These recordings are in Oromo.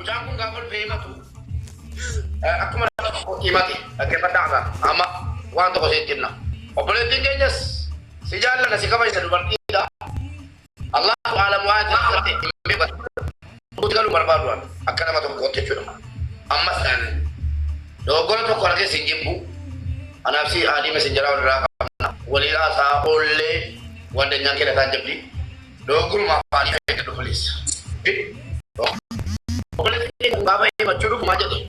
Mucaan kun gaafa dhufee himatu akkuma nama tokkootti himate. Dhaggeeffadhaa amma amma waan tokko sitti himna. Obboleettiin keenyas si jaallana, si kabajna, dubartiidha. Allahu aalam, waan itti rakkate hin beeku. Nuti galuu barbaadu an akka nama tokkootti jechuudha. Ammas taanaan dogoggora tokko argee sin jibbu. Anaaf si haadhii messengeraa walirraa qabna. Walii haasaa oollee waan danyaan keenya taan jabdi. Dogoggoruma afaanii eeggadhu, please. Obboleettiin keenya kun gaafa himachuu dhufu maal jedhe?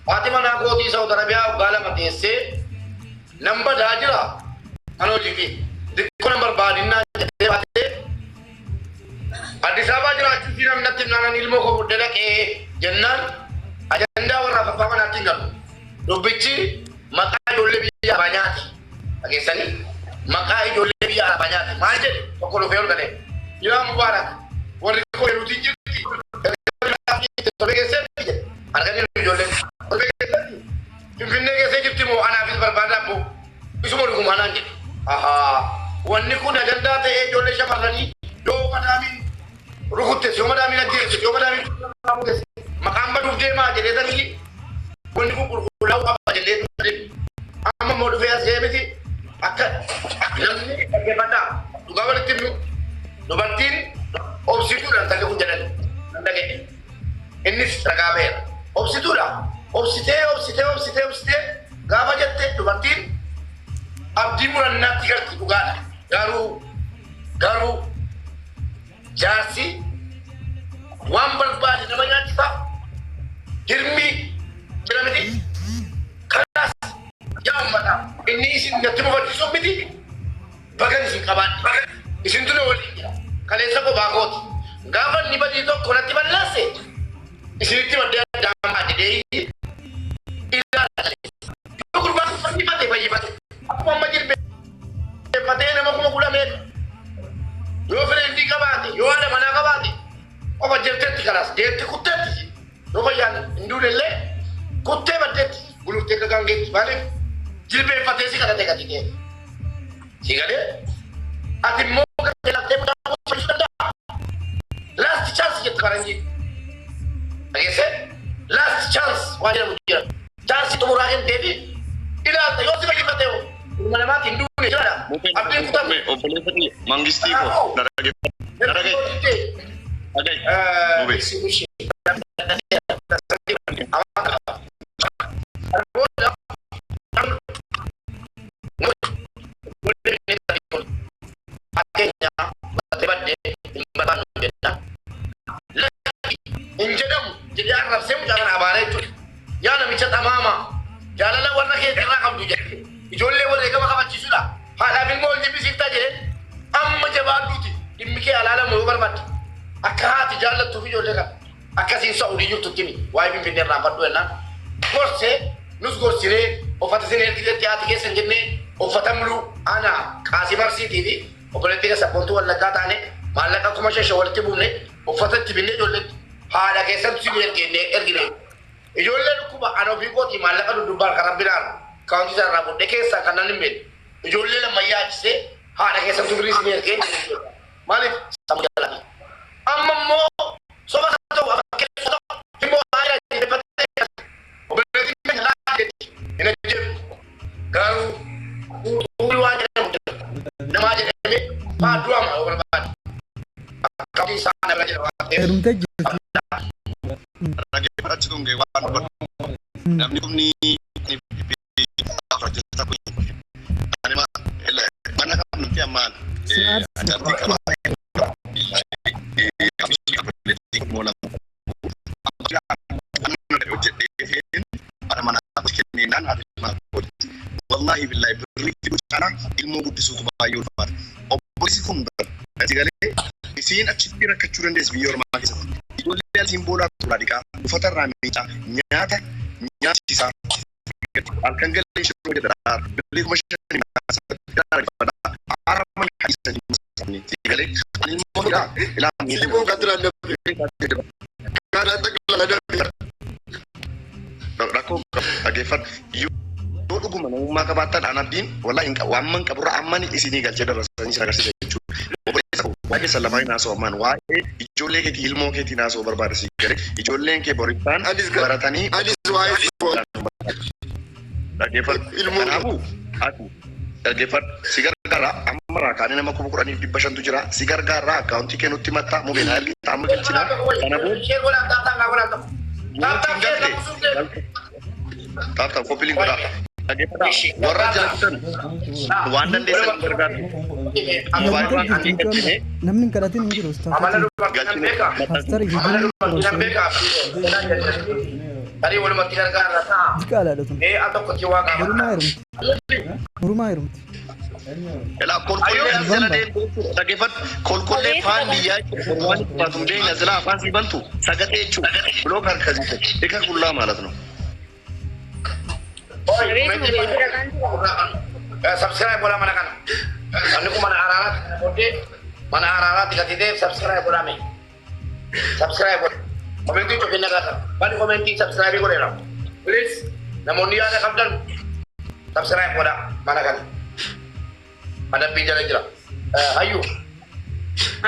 Haati manaa kootii Saawud Arabiyaa waggaa 2 teessee nan badaa jira. Mana hojii fi xiqqoo nan barbaadinnaa jettee baatee Addis Ababaa jiraachuu ishii namni natti himnaan ilmoo koo fudhee dhaqee jennaan, ajandaa warra afaffaa manaatti hin galu. Dubbichi maqaa ijoollee biyya arabaa nyaate. Dhageessanii, maqaa ijoollee biyya arabaa nyaate. Maal jedhe? Tokko dhufee ol galee. Yaa Mubaarak, warri koo Beeruutiin jirti. Torbee keessatti jedhe. Arganii ijoolleen torbee keessatti Finfinnee keessa jirti moo anaafis barbaada abboo. Isuma dhugumaa naan jedhe. Ahaa. Wanni kun ajandaa ta'ee ijoollee shamarranii yoo madaamiin rukuttes, yoo madaamiin ajjeestes, yoo madaamiin maqaan baduuf deemaa jedhee sanii wanni kun qulqullaa'uu qaba jennee dubbate. Amma immoo dhufee as ga'ee miti, akka namni dhaggeeffadhaa, dhugaa walitti himnu, dubartiin obsituudha intalli kun jedhan nan dhaga'e. Innis ragaa ba'eera. Obsituudha. Obsitee, obsitee, obsitee, obsitee gaafa jette dubartiin abdii murannaatti galti, dhugaadha. Garuu jaarsi waan barbaade nama nyaachisa. Hirmii jira miti. Kanaas yaa uummataa, inni isin natti mufachiisuuf miti, bagan isin qabaadhe. Isintu na waliin jira. Kaleessa kophaa kooti. Gaafa inni badii tokko natti balleesse isinitti maddee addaan ba'a jedhee ilaala. Yoo gurbaan kun fayyifate fayyifate. Akkuma amma jilbeeffatee nama 10,000 meeqa. Yoo friendii qabaate, yoo haadha manaa qabaate qofa jirtetti kalaas deetti kutteetti, yoo fayyaan hin duune illee kuttee baddeetti guluftee akka gaangeetti. Maaliif jilbeeffatee si kadhate gati ta'e. Si galee, ati immoo gartee laftee mucaa koo fayyisuu danda'a. Last chance jetti faranjii. Dhageessee, last chance waan jedhamu jira. Chance xumuraa kenteefi ilaalta, yoo si fayyifate hoo ilma namaatti hin duune jiraadha. Abdiin kutamu. Obboleessa kiyya, mangistii koo, na dhaggeeffadhu. Na dhaga'i. Dhaga'i. Mubee. Hin jedhamu jedhee arrabsee mucaa kana abaaree jechuudha. Yaa namicha xamaama, jaalala warra keetirraa qabdu jedhe, ijoollee wareegama kafachiisudha. Haadhaaf ilmoo wal jibbisiiftaa jedhee, amma jabaadhuuti dhimmi kee alaalamu yoo barbaadde. Akka haati jaallattuuf ijoollee kana akkasiin Sa'udii jirtutti himi, waa'ee Finfinnee irraan fadhu jennaan gorsee, nus gorsinee uffata isin ergiteetti haati keessan jennee uffata muluu ana Qaasim Arsiitii fi obboleettii keessa Sabboontuu Wallaggaa taane maallaqa 5,000 walitti buufne uffata itti binnee ijoolleetti haadha keessattu isin ergine ergine. Ijoollee dhukkuba ana ofii kootii maallaqa duddubbaan kan rabbi naaru kaawuntii isaa irraa godhee keessaa kan nan hin beekne ijoollee lama yaachisee haadha keessattu birrii isin ergee. Maaliif sammuu jalaa amma immoo soba isaa ta'u fakkeessu ta'u immoo haala jilbeeffatee obboleettiin keenya laa jetti hin ajjeefnu, garuu xuuxuun waan jedhamu jira, namaa jedhamee faa du'ama yoo barbaade akkaawuntii isaa na bira jira waan ta'eef. Heerumtee jirti. Dhaggeeffadhu, achi waan dubbadhu. Namni kumni hojjeta kun ani mana qabnutti ammaan Si aarsi. Jaartii qaba. Hojjedhee haadha manaa kenneenaan haadha manaa hojjete. Wallaahi billaahi, birrii fiduu caalaa ilmoo guddisuutu baay'ee ulfaata. Obboleessi kun bara galee isiin achitti rakkachuu dandeessi biyya ormaa keessatti. Ijoollee asiin boolaa turaa dhiqaa, uffata irraa miicaa, nyaata nyaachisaa. Halkan galee shiroo jedha, birrii 5,000 aara mana hadiisanii galee ani immoo ilaa Ilmoo kan duraan dabbe. Karaa xaqlala dabbe. Rakkoo qabu, dhaggeeffadhu. Yoo dhuguma namummaa qabaattan, an abdiin wallahi hin qabu, waan man qaburra amman isinii galchee dabarsanii isin agarsiisa jechuudha. Obboleessa koo. Waa'ee keessa lamaan haasa'u waa'ee ijoollee keetii ilmoo keetii haasa'u barbaada si galee ijoolleen kee borittaan baratanii Anis waa'ee dhaggeeffadhu. Kanaafuu ati dhaggeeffadhu si gargaara amma raakaanii nama 10,500tu jira si gargaara akkaawuntii kee nutti matta mubeen ergita amma galchina kana booda taaptaap koppiliin godhaa. Dhaggeeffadhaa warra jiraatan waan dandeessan gargaaru. Namni hin kadhatin hin jiru. Paaster Diqaalaadha tun. Horumaa heerumti. Horumaa heerumti. Elaa kolkollee as jala deemtu dhaggeeffadhu. Kolkollee faan biyyaa jechuudha. Waan itti baatu hin beekne as jala afaan sii bantu sagatee jechuudha. Bilook harka jiru. Ika qullaa ማለት ነው። Subscribe godhaa mana kana. Namni kun mana araaraatti kana booddee mana araaraatti gadi ta'eef subscribe godhaa mee. Subscribe godha. Komentii cufi nagaata. Bani komentii subscribe godheera. Please namoonni yaada qabdan subscribe godhaa mana kana. Adabbii jala jira. Hayyuu.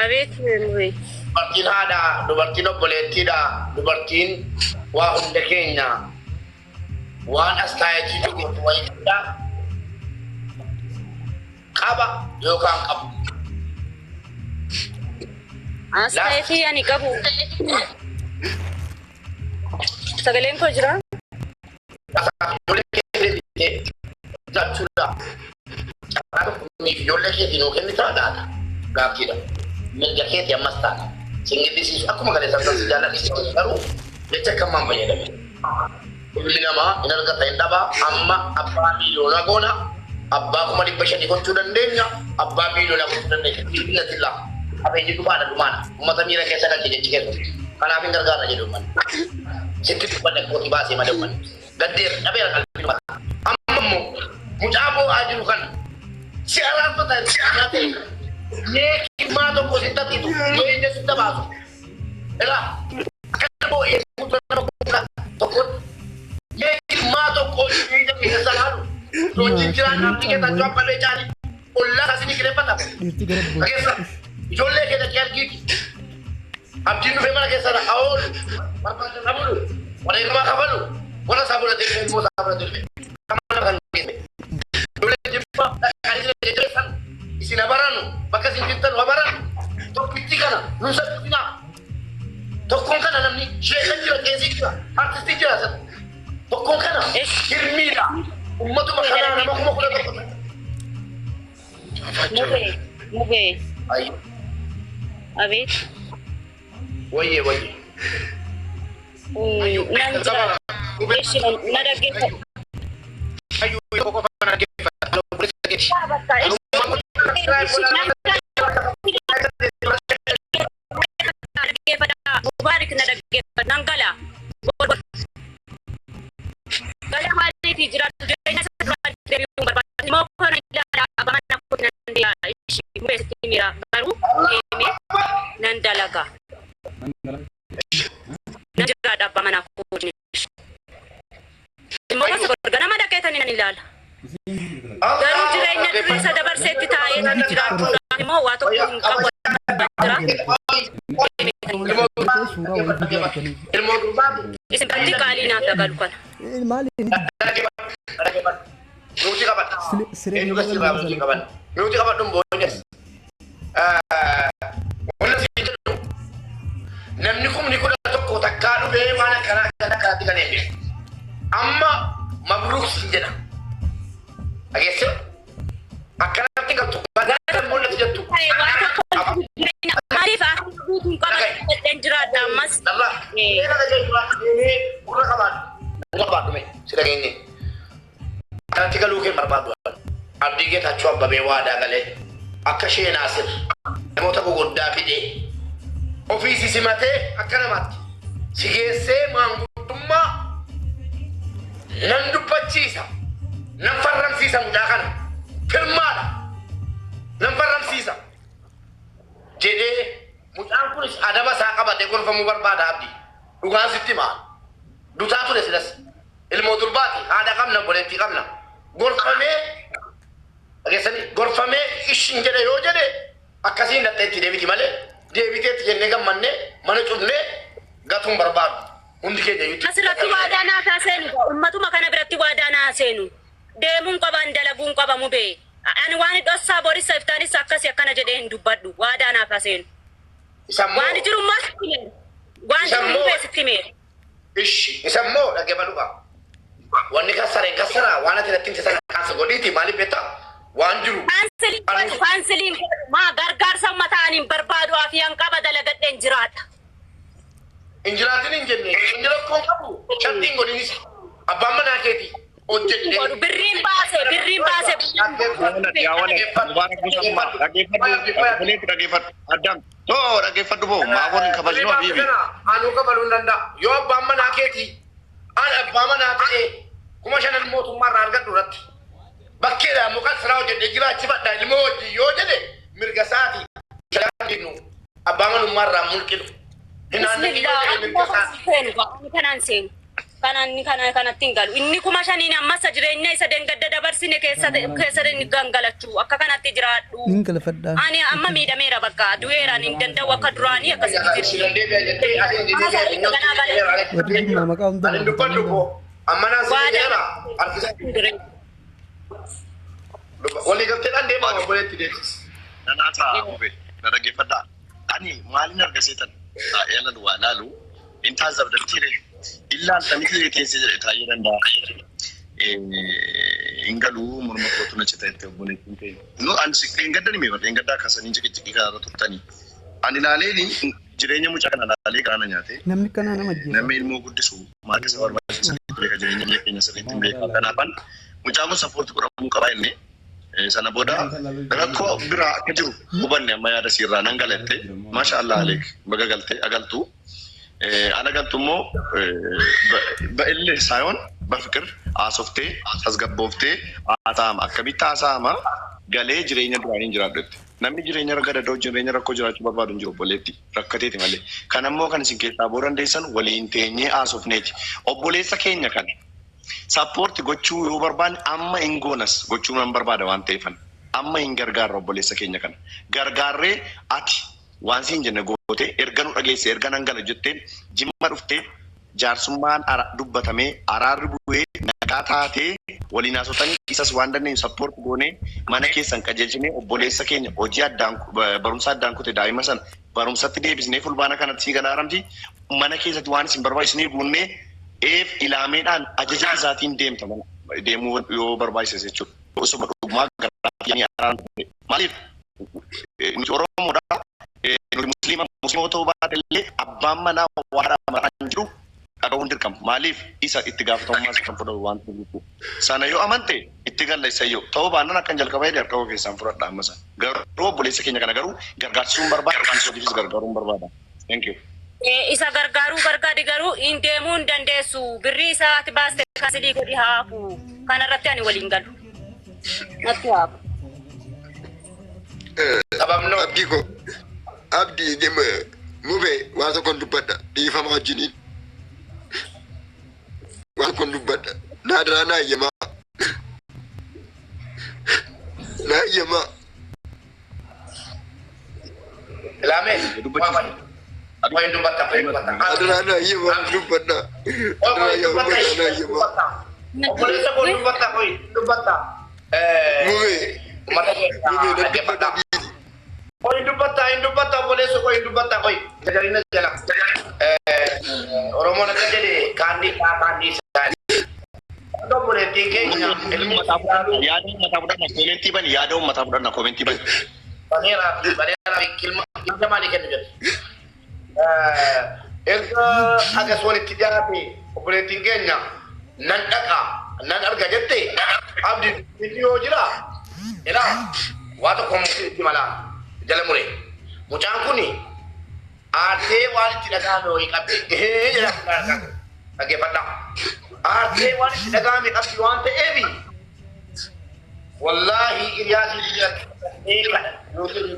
Abeet Mubee. Dubartiin haadhaa, dubartiin obboleettiidha, dubartiin waa hunda keenya waan as taa'ee jiru wayiidha qaba yookaan qabu. As ta'eetii ani qabu. Sagaleen koo jira? Ijoollee keetii jechuudha. Carraa tokko ijoollee keetii nuu kennitaa laata? Gaaffiidha. Mirga keetii ammas taana. Singillisiisu akkuma galeessa si jaalladhu garuu jecha akkamaan fayyadame. Ilmi namaa hin argata hin dhabaa amma abbaa miiliyoona goona abbaa 500,000 gochuu dandeenya abbaa miiliyoona gochuu dandeenya. Binnatillaa qabeenyi dhumaadha dhumaadha uummata miira keessa galche jechi keessa kanaaf hin gargaarra jedhu uummanni. Sitti dubbanne kootii baasee malee uummanni. Gaddeera dhabeera qalbii dhumaadha. Amma immoo mucaa boo'aa jiru kana si araarfata si nyaatee mee maa tokko sitti atiitu yoo ija sitti baasu. Egaa akka boo'ee nama tokko mee maa tokko ija keessa laalu wajjin jiraan namni keessa jiru abbalee caali ollaa isaas ni kireeffata. Dhiirti gara Keessa ijoollee kee dhaqee argiiti. Abdiin dhufee mana keessa haa oolu barbaadan haa bulu wareegama kafalu warra isaa godhatee dhufe ilmoo isaa godhatee dhufe. Mana kan geesse. Ijoollee jibba dhaqanii jajjabeessan isin abaranu bakka isin jirtan abaranu tokkichi kana nun salphisinaa. Tokkoon kana namni sheeka jira qeesii jira artistii jira tokkoon kana hirmiidha. Uummatuma kanaa nama 11,000. Mubee. Mubee. Abeet. Wayyee wayyee. Nan jira. Eeshi na dhaggeeffadhu. Hayyuu tokko qofa na dhaggeeffadhu. Bakka dhaggeeffadha. Mubaarik na dhaggeeffadha. Nan gala. Gala maaliif jiraatu jireenya isa duraan deebi'uun barbaada. Immoo kana ilaala abbaa mana koo nan deema. Ishii mubee sitti mira garuu deemee nan dalaga. Nan jiraadha abbaa mana koo wajjin. Immoo gosa ganama dhaqeetanii nan ilaala. Garuu jireenya durii isa dabarseetti taa'ee kan jiraachuudhaaf immoo waa tokko hin qabu jira. Suuraa wayii viidiyoo arganii. Ilmoo durbaati. Isin biratti qaalii naaf dagalu kana. Maali inni Nuti qabadha. Siree Eenyu gasirraa nuti qabadha. Nuti qabadhu boodas. Wanni si jedhu namni 11,000 takkaa dhufee waan akkanaa akkana akkanaatti kan eebbisu. Amma mabruuk si jedha. Dhageesse? Akkanatti galtu. Badaa mul'atu jettu. Waa tokko jireenya maaliif akka guutuun qabadhu jiraadha ammas. Narraa. Gurra qabaadhu. Gurra qabaadhu mee si dhageenye. Akkanatti galuu kee barbaadu. Abdii Geetaachoo Abbabee waadaa galee akka ishee Naasir namoota guguddaa fidee ofii si simatee akka namaatti si geessee maanguddummaa nan dubbachiisa nan farramsiisa mucaa kana firmaadha nan farramsiisa jedhee mucaan kunis adaba isaa qabatee gorfamuu barbaada abdii dhugaan sitti maal dutaa ture silas ilmoo durbaati haadha qabna obboleettii qabna gorfamee dhageessanii gorfamee ishin jedhe yoo jedhe Akkasiin dhattee itti deebiti malee deebiteetti jennee gammannee mana cufnee gatuun barbaadu. Hundi keenya iyyuu. Asirratti waadaa naa seenu, ummatuma kana biratti waadaa naa seenu. Deemuun qaban, dalaguun qaba mubee. Ani waan dhossaa borisa iftaanis akkasii akkana jedhee hin dubbadhu, waadaa naaf seenu. Isammoo Waan jiru ammas sitti himeera. Waan jiru mubee sitti himeera. Ishi isammoo dhaggeeffadhu qaba. Wanni kassareen kassaraa waan ati natti himte sana kaasa godhiiti, maaliif beektaa waan jiru. Kaansiliin godhu, kaansiliin godhu. Maa gargaarsa uummataa ani hin barbaadu, afiyaan qaba, dalagadheen jiraadha. Injiraatiin hin jenne, inni rakkoon qabu shartiin godhinis abbaan manaa keeti hojjedhee. Godhu birriin baase, birriin baase. Yaa wala, Mubaarak Musammaa, dhaggeeffadhu, obboleetti dhaggeeffadhu. Addam too dhaggeeffadhu boo maaboon hin kabajnu habiibi. Anuu kabaluu hin danda'a. Yoo abbaan manaa keeti an abbaa manaa ta'ee 5,000 mootummaa irraa argadhu irratti bakkeedha muka siraa hojjedhee jiraachifadha ilmoo wajjin yoo jedhe mirga isaati. Shalaan kennu abbaa manummaa irraa mulqinu. Bismillah, amma seenu, ani kanaan seenu. Kanaan inni kana kanatti hin galu. Inni 5,000n ammas jireenya isa dengadda dabarsine keessa keessa gangalachuu akka kanatti jiraadhu. Nin galfadhaa. Ani amma miidhameera, bakka du'eera, ani hin danda'u akka duraanii akkasitti jiru. Warri Jimmaa maqaa hunda Ani dubbadhu koo amma naan si jedheera harkisa walii galteedhaan deemaa obboleetti deebis. Nanaa ta'a mube na dhaggeeffadhaa. Ani maalin argaseetan taa'ee waa laalu in taazabdattiire illaaltanitti teessee jedhe taa'ee danda'a. Hin galuu morma kootu na cita jettee obboleettiin keenya. Nu ani hin gaddani mee hin gaddaa kaasanii ciqiciqii kanarra turtanii. Ani ilaaleeni jireenya mucaa kana ilaalee garaa na nyaate. Namni kanaa nama ajjeesa. Namni ilmoo guddisu maal keessa barbaachisu sirriitti beeka, jireenya biyya keenya sirriitti hin beeka. Kanaafan mucaan kun support godhamuu qaba jennee sana booda rakkoo biraa akka jiru hubanne. Amma yaada siirraa nan galatte, maasha Allah aleek, baga galte agaltu ana galtu immoo በእልህ ሳይሆን በፍቅር haasofte tasgabbooftee haasa'ama, akkamitti haasa'ama, galee jireenya duraanii hin jiraadhu jette. Namni jireenya gadadoo jireenya rakkoo jiraachuu barbaadu hin jiru obboleetti, rakkateeti malee. Kan ammoo kan isin keessaa boo dandeessan waliin teenyee haasofneeti. Obboleessa keenya kana support gochuu yoo barbaanne amma hin goonas, gochuu nan barbaada waan ta'eefan. Amma hin gargaarra obboleessa keenya kana. Gargaarree ati waan siin jenne gootee erga nu dhageesse, erga nan gala jettee Jimma dhuftee jaarsummaan dubbatamee araarri bu'ee nagaa taatee waliin haasotanii isas waan dandeenyu support goonee mana keessan qajeelchinee obboleessa keenya hojii addaan barumsa addaan kute daa'ima sana barumsatti deebisnee fulbaana kanatti sii galaaramti mana keessatti waan isin barbaachisnee guunnee eef ilaameedhaan ajaja isaatiin deemta mana deemuu yoo barbaachise jechuudha. Osuma dhugumaa garaa araaraan maaliif nuti Oromoodha, nuti Musliima, Musliima ta'uu baate illee abbaan manaa waan haadha jiru dhaga'uun dirqama. Maaliif isa itti gaafatamummaa isa kan fudhatu waan ta'eef. Sana yoo amante itti galla, isa yoo ta'uu baannaan akkan jalqaba jedhe harka koo keessaan fudhadha amma sana. Garuu obboleessa keenya kana garuu gargaarsuun barbaada, hojiifis gargaaruun barbaada. Thank you. Isa gargaaruu barbaade garuu hin deemuu hin dandeessu. Birrii isaa ati baaste kasilii godhi haafu. Kanarratti ani waliin galu. Natti haafu. Sababnoo. Abdii ko abdii dhimma mube waa tokkon dubbadha, dhiifama wajjiniin waan tokkon dubbadha, naadiraa naayyamaa naayyamaa. Ilaamee. Waa dubbata, waa dubbata. Naadiraa naayyamaa dubbadha, naadiraa yaa ummata naayyamaa. Obboleessa koo dubbata, koi dubbata. Mube Uummata mube keenya nan dhaggeeffadha. dubbadha biiti. Koi dubbata, hin dubbata, obboleessa koo hin dubbata koi. Tajaajila jala. Oromoon akka jedhe kaandii isaa kaandii isaa. Obboleettiin keenya ilmi Yaada uummataa fudhanna, comment bani, yaada uummataa fudhanna, comment bani. Baneeraa fi baneeraa fi kilma kilma maalii kennu jedhu. Erga agas walitti dhiyaate obboleettiin keenya nan dhaqa nan arga jette, abdi dubbichi yoo jira ilaa waa tokko itti malaa jala mure. Mucaan kuni aartee waan itti dhagahame wayii qabdi. Ehee jedha, dhaggeeffadhaa. Aartee waan itti dhagahame qabdi waan ta'eefi wallaahi hiriyaasii biratti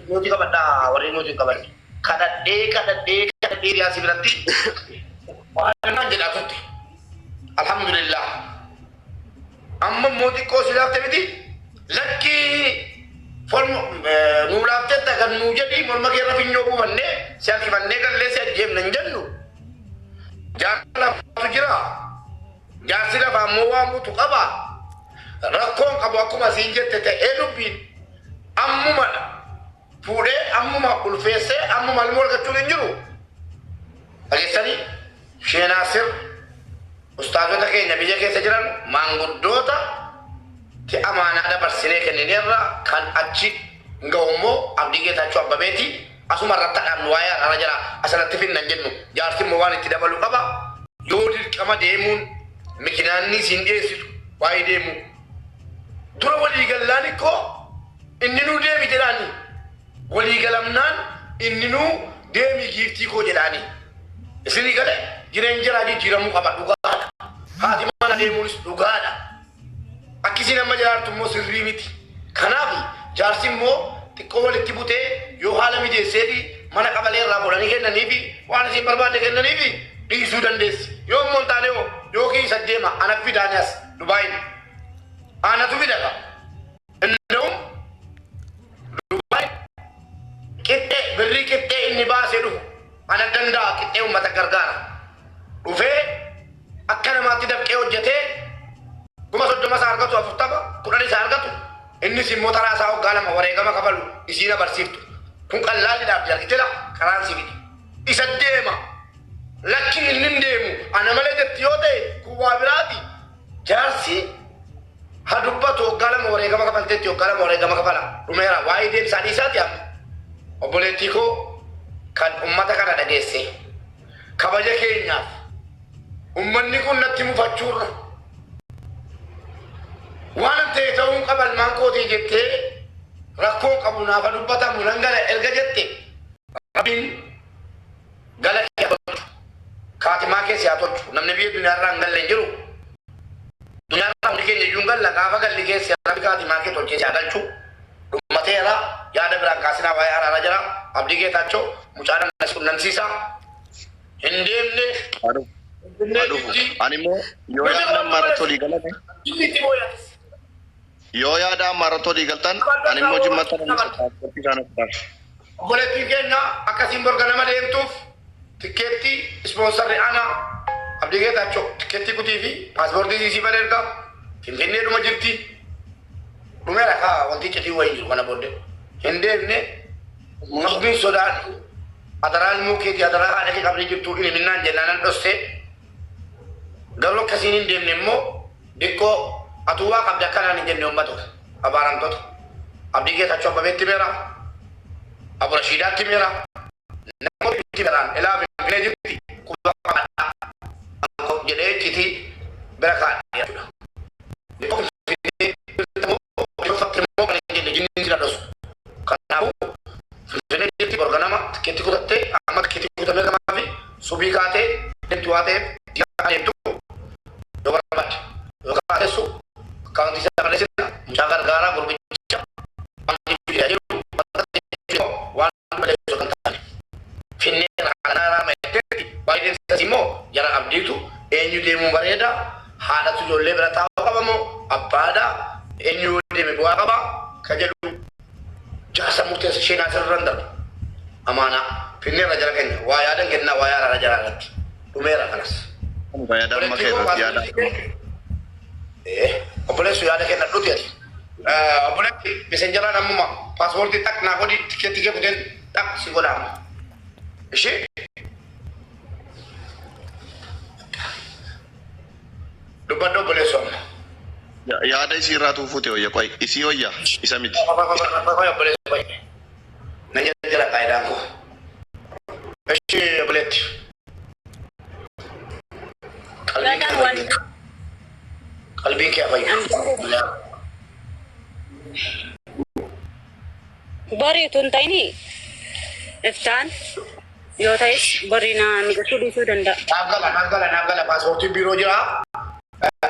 nuti qabadhaa, warri nuti qabadhe. Kadhadhee kadhadhee kadhadhee hiriyaasii biratti waan naan jedhaa turte. Alhamdulillah. Amma immoo xiqqoo si laafte miti, lakkii formu Nuu laafteetta kan nuu jedhii morma keerra finyoo buufannee si harkifannee gallee si ajjeefna hin jennu. Jaarsa lafaatu jira. Jaarsi lafaa immoo waan butu qaba. Rakkoon qabu akkuma siin jette ta'ee dubbiin ammumadha. Fuudhee ammuma ulfeessee ammuma ilmoo argachuun hin jiru. Dhageessanii Sheenaasir ustaazota keenya biyya keessa jiran maanguddoota ti amaanaa dabarsinee kennineerra kan achi gahu immoo Abdii Geetaachoo Abbabeeti. Asuma irratti dhaabnu waa'ee araara jira asirratti finna hin jennu. Jaarsi immoo waan itti dabalu qaba. Yoo dirqama deemuun mikinaanni isiin dhiyeessitu waa'ee deemuu. Dura walii gallaan ikkoo inni nuu deemi jedhaani. Walii galamnaan inni nuu deemi giiftii koo jedhaani. Isinii gale jireenya jiraa jijjiiramuu qaba dhugaadha. Haati mana deemuunis dhugaadha. Akkisiin amma jiraattu immoo sirrii miti. Kanaaf jaarsi immoo xiqqoo walitti butee yoo haala mijeessee fi mana qabalee irraa godhanii kennanii fi waan isiin barbaadde kennanii fi dhiisuu dandeessi. Yoo immoo hin taane hoo yookiin isa deema ana fidaani as Dubaayin. Anatu fida qaba. Inda'um Dubaay qixxee birrii qixxee inni baasee dhufu ana danda'a qixxee uummata gargaara. Dhufee akka namaatti dafqee hojjetee 30,000 isaa argatu 40 10 isaa argatu innis immoo taraa isaa waggaa 2 wareegama kafalu isiin abarsiiftu. Kun qallaalidhaaf jalqitela karaan si fide. Isa deema. Lakki inni hin deemu ana malee jetti yoo ta'e kun waa biraati. Jaarsi ha dubbatu waggaa 2 wareegama kafalteetti waggaa 2 wareegama kafala dhumeera waa'ee deemsaa dhiisaati amma obboleettii koo kan ummata kana dhageesse kabaja keenyaaf ummanni kun natti mufachuurra waan ta'e ta'uun qaba ilmaan kootii jettee rakkoon qabu naaf ha dubbatamu nan gala erga jette rabbiin gala kee haa tolchu kaatimaa kee si haa tolchu namni biyya duniyaarraa hin galle hin jiru duniyaarraa hundi keenya iyyuu hin galla gaafa galli keessa rabbi kaatimaa kee tolchee si haa galchu dhummateera yaada biraan kaasinaa waa'ee araara jira Abdii Geetaachoo mucaa nama si qunnamsiisa hin deemne Haa Finfinnee dhufu. jirti Ani immoo yoo yaada ammaa irratti walii galame Inni itti booyyatis. yoo yaada ammaa irratti walii galtan ani immoo jimmatti namni paaspoortii isaanii of baasa. Obboleettiin keenya akkasiin borga nama deemtuuf tikkeettii ispoonsarri ana Abdii Geetaachoo tikkeettii kutii fi paaspoortii siisii bara erga Finfinnee dhuma jirti. Dhumeera kaa wanti citii wayii jiru kana booddee. Hin deemne rabbiin sodaadhu adaraa ilmoo keetii adaraa haadha kee qabdee jirtu iliminnaan jennaan nan dhossee garuu akkasiin hin deemne immoo diqqoo atuu waa qabda akkanaan hin jenne uummatoota abaaramtoota. Abdii Geetaachoo Abbabeetti himeera. Abu Rashiidaatti himeera. Namoota itti himeeraan ilaa Finfinnee jirti quba qabaadhaa jedhee iccitii bira kaa'e jechuudha. Diqqoo Finfinnee jirti immoo odeeffatti immoo kan hin jenne jinniin sila dhosu. Kanaafuu Finfinnee jirti borga nama tikkeetti kutattee amma tikkeetti kutamee gamaa fi subii kaatee deemtu waa ta'eef ji'a deemtu yoo barbaadde yoo kaateessu akkaawuntii isaa barreessina mucaa gargaaraa gurbicha waan jechuu jedhu wanta waan balleessu kan taane finnee kanaa maitteetti baay'ee deemsas immoo jara abdiitu eenyu deemuu bareeda haadhatu ijoollee bira taa'uu qaba moo abbaadha eenyu yoo deeme bu'aa qaba ka jedhu jaarsa murteessa isheen asirra hin darbu amaanaa finneerra jara keenya waa yaadan kennaa waa yaaraara jara irratti dhumeera kanas. Yaada amma kee irratti yaada. Obboleessu yaada kennadhuuti ati. Obboleetti mesenjaraan ammuma paaspoortii xaq naa godhi tikeettii kee kuteen xaq si godha amma. Ishee dubbadhu obboleessu amma. Yaada isii irraa tuufuute wayya qoy isii wayya isa miti. Qoy obboleessu qoy. Na jala qaayidaan koo. Ishee obboleetti. Qalbiin kee fayyu. Qalbiin kee fayyu. Borii utuu hin ta'in iftaan yoo ta'es borii na mijachuu dhiisuu danda'a. Naaf gala naaf gala naaf gala paaspoortiin biiroo jira.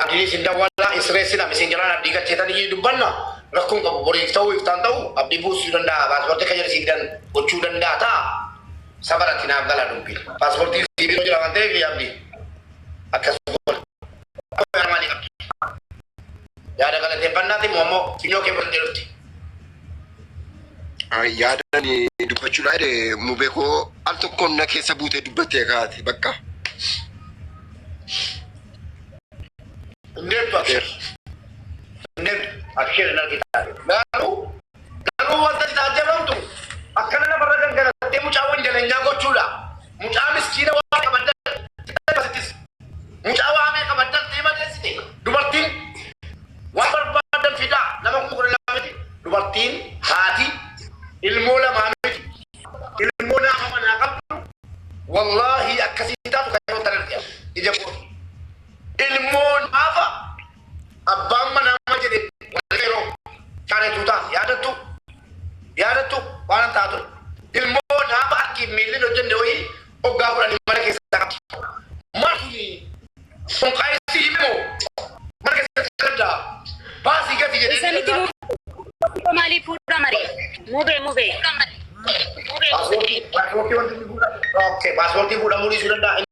Abdiin isin dawwala isreessina misinjaraan abdii galcheetan iyyuu dubbanna rakkoon qabu boriif ta'uu iftaan ta'uu abdiin buusuu danda'a paaspoortii akka jedhe siif dan gochuu danda'a ta'a sabaratti naaf gala dubbiin paaspoortiin si biiroo jira waan ta'eef abdii akkas godha. Yaada maalii qabdi? Yaada galateeffannaati moo ammoo funyoo kee fudhattee dhufti? Yaadan dubbachuudha jedhe mubee koo al tokkoon na keessa buutee dubbattee kaate bakka. Hin deemtu abshir. Hin deemtu abshir hin argita. Garuu wanta itti taajjabamtu akkana namarra gangalattee mucaa wanjalanyaa gochuudha. Mucaa miskiina waa qabaddan asittis mucaa waa meeqa baddaltee madeessite dubartiin waan barbaadan fidaa nama 12,000 miti. Dubartiin haati ilmoo lamaa miti. Ilmoo naafa manaa qabdu wallaahi akkasii taatu kan yeroo tan arge ija kooti. Ilmoo naafa abbaan manaa ma jedhe wal yeroo shaaree tuutaa yaadattu yaadattu waan an ta'a ture. Ilmoo naafa harkiif miilli hin hojjenne wayii hoggaa 10 mana keessaa qabdi. Maal kuni sonqaa isii hime moo mana keessatti qabda baasii gati jedhee Isa miti mubee maaliif fuudha mare? Mubee mubee. Paaspoortii wanti inni fuudha. Okay, paaspoortii fuudhamuu dhiisuu danda'a.